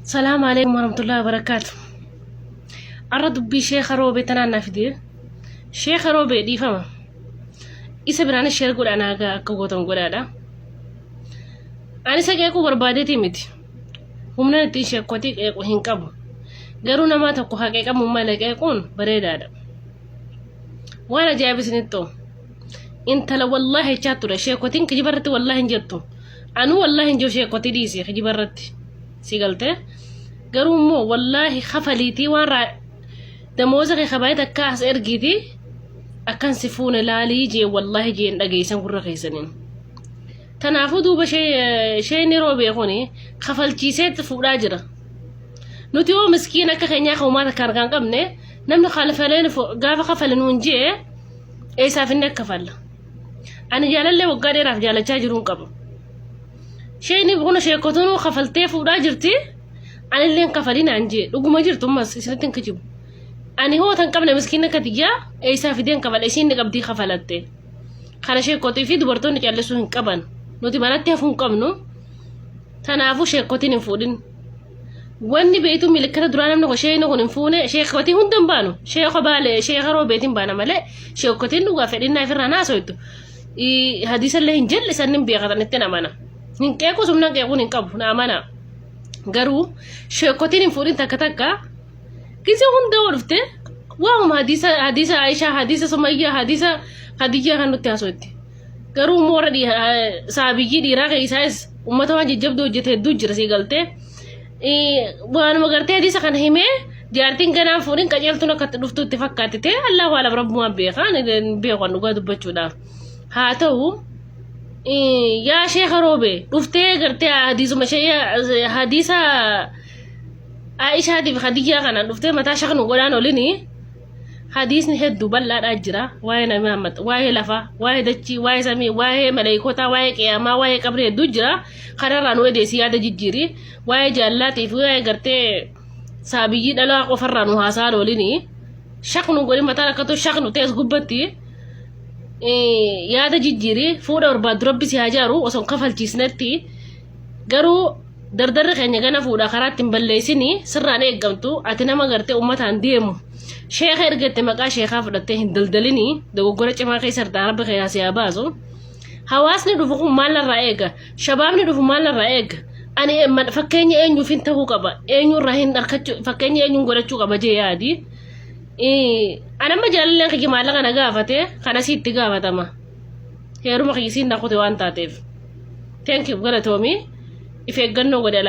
Salaam alaikum warahmatullahi wabarakaatu. Arra dubbii sheekha roobee tanaan na fide. Sheekha roobee dhiifama. Isa biraanis sheer godhaa naagaa akka gootan godhaadha. Ani isa qeequu barbaadeetii miti. Humna ittiin sheekkotii qeequ hin qabu. Garuu namaa tokko haa qeeqamu malee qeequun bareedaadha. Waan ajaa'iba isinitti ta'u. Intala wallaahi jechaa ture sheekotiin kijiba irratti wallaahi hin jettu. Anuu wallaahi hin jiru sheekotii dhiisi kijiba irratti. Si galtee? Garuu immoo wallaahi kafaliitii waan raa damooza kee kabaayee takka as ergiitii akkan si fuune laalii jee wallaahi jeen dhageessan gurra keessaniin. Tanaafuu duuba sheeyni roobee kuni kafalchiiseetti fuudhaa jira. Nuti hoo miskiin akka keenyaa kan uumaa takka harkaa hin qabne namni kafalee gaafa kafale nuun jee eessaaf inni akka kafalla. Ani jaalallee waggaa dheeraaf jaalachaa jiruun qaba. Sheeyni kun sheekotunuu kafaltee fuudhaa jirti. Anillee hin kafalin naan jee dhuguma jirtu ammas isinitti hin kijibu. Ani hoo tan qabne miskiin akka tiyyaa eessaa fideen kafala isiin ni qabdii kafalatte. Kana sheekotii fi dubartoonni callisuu hin qaban. Nuti manatti hafuu hin qabnu. Tanaafuu sheekotiin hin fuudhin. Wanni beektu milikkata duraa namni kun sheekni kun hin fuune sheekotii hunda hin baanu. Sheeka baale sheeka roobeetiin baana malee sheekotiin dhugaa fedhinnaa ifirraa naasoytu. Hadiisa illee hin jallisan hin beekatan itti amana. Hin qeequs humna qeequun hin qabu na amana. Garuu sheekotiin hin fuudhin takka takka gisee hunda yoo dhufte waamuma hadiisa hadiisa Aishaa hadiisa Sumayyaa hadiisa Hadiyyaa kan nutti haasofti. Garuu immoo warra saabiyyii dhiiraa keessaas uummata waan jajjabduu hojjete hedduu jira sii galtee. Waanuma gartee hadiisa kana himee jaartiin ganaan fuudhin qajeeltuun akka itti dhuftu itti fakkaatti ta'e Allahu alam rabbumaan beekaa ani beeku an dhugaa dubbachuudhaaf. Haa ta'u yaa sheeka roobe dhuftee gartee hadiisuma ishee hadiisa Aishaatiif Hadiyyaa kana dhuftee mataa shaknu godhaan olini hadiisni hedduu bal'aadhaa jira waa'ee nabi Muhammad waa'ee lafaa waa'ee dachii waa'ee samii waa'ee maleekotaa waa'ee qiyaamaa waa'ee qabrii hedduu jira kanarraa nu edeesi yaada jijjiiri waa'ee jaallaatii fi waa'ee gartee saabiyyii dhalaa qofarraa nu haasaan olini shaknu godhin mataan akkatoo shaknu ta'es gubbatti yaada jijjiiri fuudha barbaaddu rabbi si haa jaaru osoo hin kafalchiisnetti garuu dardarri keenya gana fuudha karaa ittiin balleessini sirraan eeggamtu ati nama gartee uummataan deemu sheeka ergatte maqaa sheekaa fudhattee hin daldalini dogoggora cimaa keessa irraa rabbi keessaa si haa baasu. Hawaasni dhufu kun maal narraa eega? Shabaabni dhufu maal narraa eega? Ani fakkeenya eenyuuf hin ta'uu qaba? Eenyurraa hin harkachuu fakkeenya eenyuun godhachuu qaba jee yaadi. Ani amma jaalalleen kiyya maallaqa na gaafate kana sitti gaafatama. Heeruma kiyya siin na kute waan taateef. Thank you galatoomi. If eeggannoo godhe.